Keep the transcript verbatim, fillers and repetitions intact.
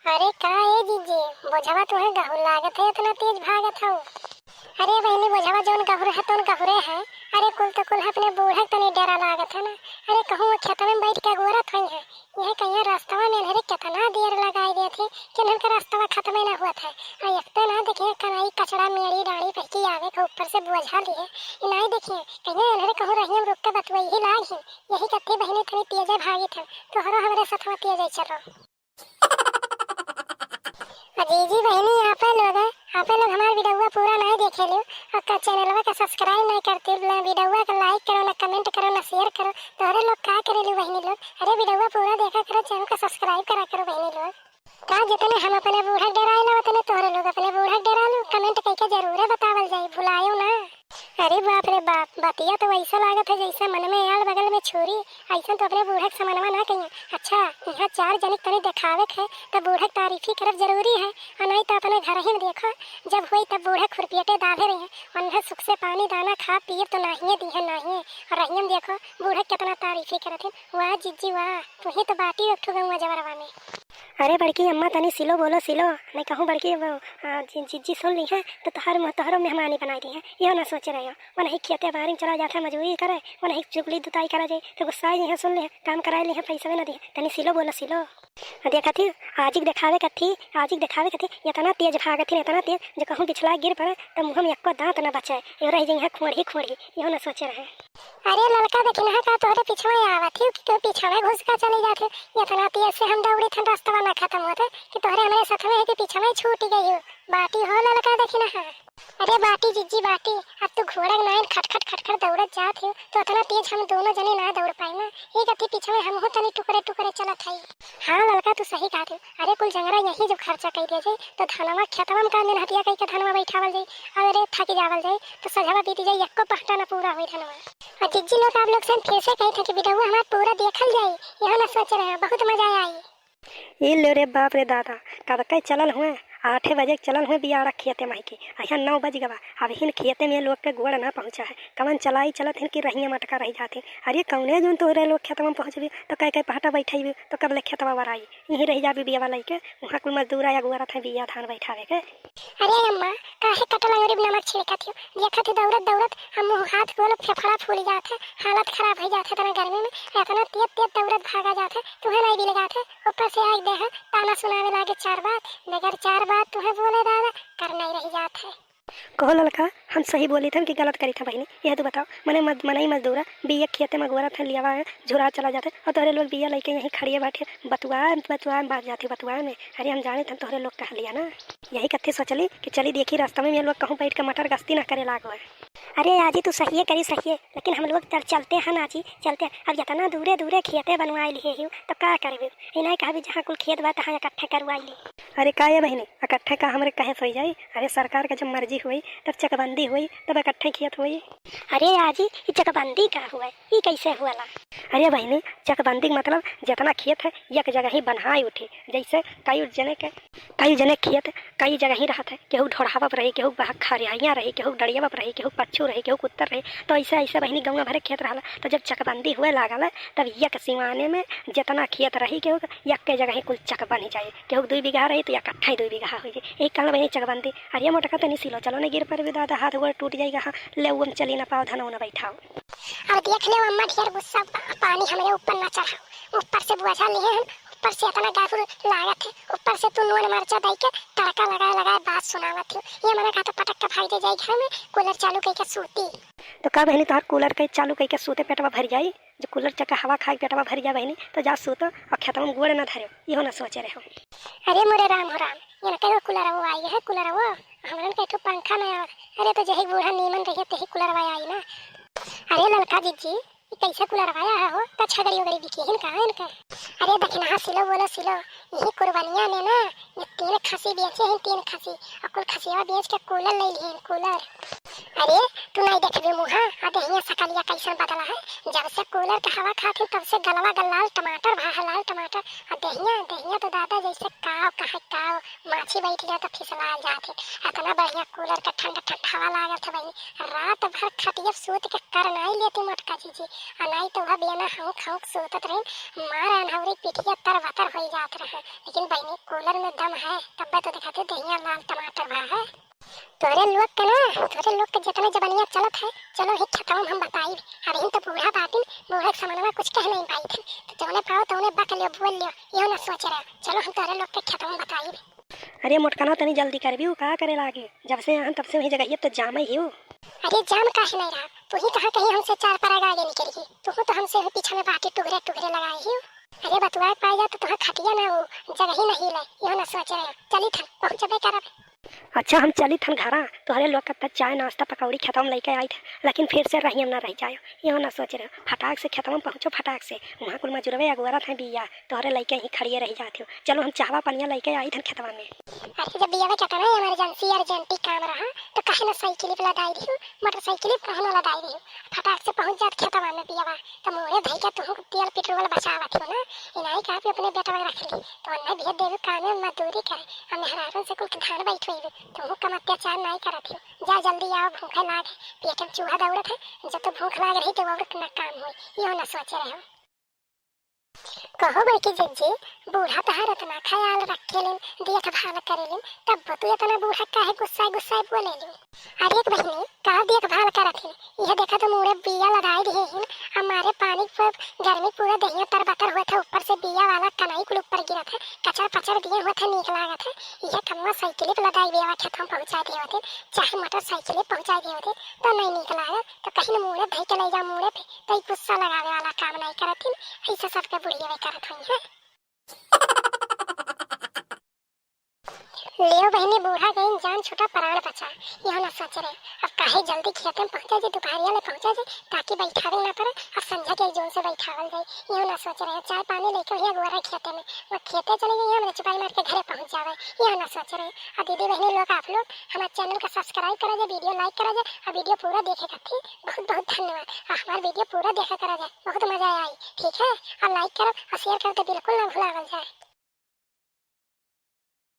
अरे का ए जीजी, बोझवा तुहे गहुर लागत है, इतना तेज भागत हौ? अरे बहिनी, बोझवा जौन गहुर है तौन गहुरे है। अरे कुल तो कुल अपने बूढ़ा के तनी डरा लागत है ना। अरे कहूँ वो खेतवे में बैठ के अगोरत होइहैं, यह कहिया रस्तवा में इन्हरे केतना देर लगाई देत है कि इन्हन के रस्तवा खतमे ना हुअत है। आ एक तो ना देखिए कनाई कचड़ा मेड़ी डाड़ी पहिकी आवे के ऊपर से बोझा लिए। ई नाई देखिए कहिया इन्हरे कहूँ रहियम रुक के बतुआई ही लाग ही। यही कत्ती बहिनी तनी तेजे भागित है, तोहरो हमरे सथवा तेजे चलो। आ जीजी बहिनी, आपे लोग, आपे लोग हमार वीडियोवा पूरा नाहीं देखे लियो, और का चैनलवा का subscribe नाहीं करते, ना वीडियोवा का like करो, ना comment करो, ना share करो, तोहरे लोग का करे लियो बहिनी लोग? अरे वीडियोवा पूरा देखा करो, चैनल का subscribe करा करो बहिनी लोग। का जितने हम अपने बूढ़ा के डराइला, उतने तोहरे लोग अपने बूढ़ा के डरा लो, comment कइके जरूर बतावल जाई, भुलायो ना। अरे बाप रे बाप, बतिया तो वैसा लागत है जैसे मन में आल बगल में छुरी। ऐसन तो अपने बूढ़ा के समनवा ना कहिए। अच्छा, यहाँ चार जनिक तनी देखावे के है, तब बूढ़ा के तारीफी करब जरूरी है, और नहीं तो अपने घर ही में देखो, जब हुई तब बूढ़ा खुरपियटे दाबे रही है, उन्हें सुख से पानी दाना खा पिए तो नाहिए दी है, नाहिए। और रहियम देखो, बूढ़ा कितना तारीफी करत है, वाह जिज्जी वाह, तू ही तो बाटी एक ठो गौवा जवरवा में। अरे बड़की अम्मा, तनी सिलो बोलो सिलो, नहीं कहूँ बड़की वो, आ, जि-, जिज्जी सुन ली है तो तोहर मुँह तोहरो मेहमानी बनाई दी है, यह ना सोचे रहे हो। वो नहीं खेते बाहरी में चला जाता है मजूरी करे, वो नहीं चुगली दुताई करा जाए तो गुस्सा ही नहीं है, सुन ली है, काम कराए ली है, पैसा भी ना दी है, तनी सिलो बोलो सिलो। देखा थी, आजिक देखावे का थी, आजिक देखावे का थी, इतना तेज भागत थी, इतना तेज जो कहूँ बिछला गिर पड़े तो मुँह में एको दांत ना बचे, यो रह जाए खोड़ी खोड़ी, यह ना सोचे रहे। अरे ललका दखिनहा का तोहरे पिछवे आवत ही कि तू पिछवे घुस का चली जात ही। इतना तेज से हम दौड़ी थन रस्तवा ना खत्म होत कि तोहरे हमरे सथवे है कि पिछवे छूट गई हो। बाटी हो ललका दखिनहा। अरे बाटी जिज्जी बाटी, अब तू घोड़ा के नाइन खटखट खटखट दौड़त जात ही तो इतना तेज हम दोनों जने ना दौड़ पाए ना। एक अथी पिछवे हमहू तनी टुकड़े टुकड़े चलत हई। हाँ ललका तू सही कहत ही। अरे कुल जंगरा यही जब खर्चा कई दिया जाए तो धनवा खेतवा में का मेहनतिया कई के धनवा बैठावल जाए। अरे थक जावल जाए तो सझवा बीत जाए, एको पहटा ना पूरा होई धनवा। और जिज्जी लोग, आप लोग से हम फिर से कही थे कि वीडियो हमार पूरा देखल जाई, यहाँ ना सोच रहे हैं, बहुत मजा आई। ई लो रे बाप रे दादा, कब के चलल हुए, आठे बजे के चलल हुए बियाड़ा खेते माई के, अहिया नौ बज गवा, अब हिन खेते में लोग के गोड़ ना पहुँचा है, कवन चलाई चलत हिन कि रहिया मटका रह जात हिन। अरे कौने जून तोहरे लोग खेतवा में पहुँचबी तो कह कह पहटा बैठेबी तो कब ले खेतवा बराई, यहीं रह जाबी बियावा लइके, वहाँ कुल मजदूर आया गुआरत है बिया धान बैठावे के। अरे अम्मा, काहे कटल अंगुरी में नमक छिड़कत हो? देखत हो दौड़त दौड़त हम मुँह हाथ गोल फेफड़ा फूल जात है, हालत खराब हो जात है इतना गर्मी में, इतना तेज तेज दौड़त भागा जात है, तुहे नहीं बिलगात है, ऊपर से आग दे है ताना सुनावे लागे चार बात, बगैर चार बात तुहे बोले दादा कर नहीं रह जात है। कहो ललका, हम सही बोली थन कि गलत करी था बहिनी? यह तो बताओ, मने मद-, मनई मजदूरा बिया खेते में गोरत है, लियावा है, झुरा चला जाते, और तोहरे लोग बिया लइके यहीं खड़िए बैठे बतुआ बतुआ में बाज जाती बतुआ में। अरे हम जाने थन तोहरे लोग कह लिया ना। यही कत्थे सोचली कि चली देखी रास्ता में ये लोग कहूँ बैठ के मटर गश्ती ना करे लागो है। अरे आजी तू सहिए करी सहिए, लेकिन हम लोग तर चलते हैं ना जी, चलते हैं। अब जितना दूरे दूरे खेते बनवाए लिए ही तो का करबे, इन्हें कहा भी जहाँ कुल खेत बा तहाँ इकट्ठे करवाई ली। अरे का ये बहिनी, इकट्ठे का हमरे कहे सोई जाई? अरे सरकार का जब मर्जी हुई तब चकबंदी हुई तब इकट्ठे खेत हुई। अरे आजी, ई चकबंदी का हुआ? ई कैसे हुआला? अरे बहिनी, चकबंदी के मतलब जितना खेत है एक जगह ही बन्हाई उठी, जैसे कई जने के कई जने खेत कई जगह ही रहत है, केहू ढोढ़ावा पर रही, केहू बह-, खरियाइया रही, केहू डड़ियावा पर रही, केहू पच्छू रही, केहू कुत्तर रही, तो ऐसे ऐसे बहिनी गौवा भरे खेत रहला। तो जब चकबंदी हुए लागल है तब एक सिवाने में जितना खेत रही केहू के, एक के जगह ही कुल चकबन ही जाए, केहू के दुई बीघा रही तो इकट्ठा ही दुई बीघा हो जाए। यही कारण बहिनी चकबंदी। अरे मोटका तनी सिलो चलो ने गिर पर भी दादा हाथ गोड़ टूट जाएगा। हाँ ले वो हम चली ना पाओ धनो न बैठाओ। अब देख ले अम्मा ढेर गुस्सा पा-, पानी हमरे ऊपर ना चढ़ाओ, ऊपर से बोझा लिए हम, ऊपर से इतना गागुर लागत है, ऊपर से तू नून मरचा दई के तड़का लगाए लगाए बात सुनावत हो। ये मना कहा तो पटक के भाग दे जाई घर में, कूलर चालू कई के सूती। तो का बहिनी तोहर कूलर के चालू कई के सूते पेटवा भर जाई? जो कूलर चक्का हवा खाए पेटवा भर जा बहिनी, तो जा सूतो और खेतवा में गोड़ ना धरो, इहो ना सोचे रहो। अरे मोरे राम हो राम, ये ना कहो कूलर वो आई है, कूलर वो, हमरन के ठो पंखा ना आवत। अरे तो जही बूढ़ा नीमन रहिए तही कूलर वाया आई ना। अरे ललका जिज्जी, ई कैसे कूलर वाया है हो? का छगड़ी उगड़ी बिकी हिन का इनका? अरे दखिनहा सिलो बोलो सिलो, यही कुर्बानिया में ना ये तीन खसी बेचे हैं, तीन खसी, और कुल खसिया बेच के कूलर ले लिए हैं, कूलर। अरे, तू नहीं देखबे मुँहा, आ देहिया सकलिया कैसन बदला है। जब से कूलर के हवा खात ही, तब से गलवा गल लाल टमाटर भा है, लाल टमाटर। आ देहिया, देहिया तो दादा जैसे काव कहे काव, माछी बैठ गया तो फिसला जात है। इतना बढ़िया कूलर का ठंडा ठंडा हवा लागत है बहिनी। रात भर खटिया सूत के कर नहीं लेती मोटका जीजी, आ नहीं तो वह बेना हौंक हौंक सूतत रही, मार अनहौरी पिठिया तर बतर हो जात रहे। लेकिन बहिनी, कूलर में दम है, तब्बे तो दिखाते देहिया लाल टमाटर भा है। तोरे लोग के ना, तोरे लोग के जितने जबनिया चलत है, चलो ही खेतवा में हम बताई। अभी तो बूढ़ा बाटिन, बूढ़ा के समनवा कुछ कह नहीं पाई थे, तो जौने पाओ तौने बक लियो, बोल लियो, यो ना सोच रहे। चलो हम तोरे लोग के खेतवा में बताई। अरे मोटकना, तनी जल्दी कर भी, का करे लागे? जब से यहाँ तब से वही जगह, अब तो जाम ही हो। अरे जाम काहे नहीं रहा, तू ही कहाँ कहीं हमसे चार परग आगे निकल गई, तू तो हमसे ही पीछे में बाटी टुगरे टुगरे लगाए ही। अरे बतुआ पाए जा तो तुहा खटिया ना हो, जगह ही नहीं ले, यो ना सोच रहे। चली थन, पहुँचबे करब। अच्छा, हम चली थन घरा, तोहरे लोग का चाय नाश्ता पकौड़ी खेतवा में लेके आई थे, लेकिन फिर से रहियम ना रह जायो, यो ना सोच रहे। फटाक से खेतवा में पहुँचो, फटाक से। वहाँ कुल मजुरवे अगोरत हैं बिया, तोहरे लइके ही खड़िए रह जात हो। चलो हम चाहवा पनिया लइके आई थन खेतवा में। अरे जब बियावा के इतना इमरजेंसी अर्जेंटी काम रहा, तो काहे ना साइकिल पे लदाई रही, मोटरसाइकिल पे काहे ना लदाई रही? फटाक से पहुँच जात खेतवा में बियावा, तो मोरे धई के तुहू तेल पेट्रोल बचावत हो ना, इनाई का भी अपने बेटवा के रख ली, तो अन्ना भेज देवे कामे मजदूरी करे, हम मेहरारून से कुल के धान बैठवेबे, तुहू कम अत्याचार नाई करत हो। जा जल्दी आओ, भूखे लाग है, पेट में चूहा दौड़त है, जब तो भूख लाग रही तो और ना काम होई, यो ना सोचे रहे हो। कहो बड़की जिज्जी, बूढ़ा तहार इतना ख्याल रखेलिन, देखभाल करेलिन, तब तू इतना बूढ़ा काहे गुस्सा गुस्सा बोलेलिन? अरे एक बहिनी, का देखभाल करत हिन? यह देखा तो मुड़े बिया लदाई दिए हिन, हमारे पानी पर गर्मी पूरा दहिया तर बतर हुआ था, ऊपर से बिया वाला कनाई कुल ऊपर गिरा था, कचर पचर दिए हुआ था, नीक लागत है। यह कमवा साइकिल पे लदाई बिया खेत में पहुँचा दिए होते, चाहे मोटरसाइकिल पे पहुँचा दिए होते, तो नहीं नीक लागत। तो कहीं न मुड़े धई के ले जा मुड़े पे, तो ई गुस्सा लगावे वाला काम नहीं करत हिन, ऐसे सबके बुढ़िया करत हुई है। लेव बहिनी, बूढ़ा गइन जान छूटा प्राण बचा, इहो ना सोच रहे। अब काहे जल्दी खेते में पहुँचा जे, दुपहरिया ले पहुँचा जे, ताकि बैठावे ना पड़े, अब संझा के जोन से बैठावल जाए, इहो ना सोच रहे। चाय पानी लेके भैया गोरा खेते में, वो खेते चले गए, हमने चुपाई मार के घरे पहुँच जावे, इहो ना सोच रहे। और दीदी बहिनी लोग, आप लोग हमारे चैनल का सब्सक्राइब करा जे, वीडियो लाइक करा जे, और वीडियो पूरा देखे खातिर बहुत बहुत धन्यवाद। और हमारे वीडियो पूरा देखा करा जे, बहुत मजा आई, ठीक है? और लाइक करब और शेयर करब तो बिल्कुल ना भुलावल जाए।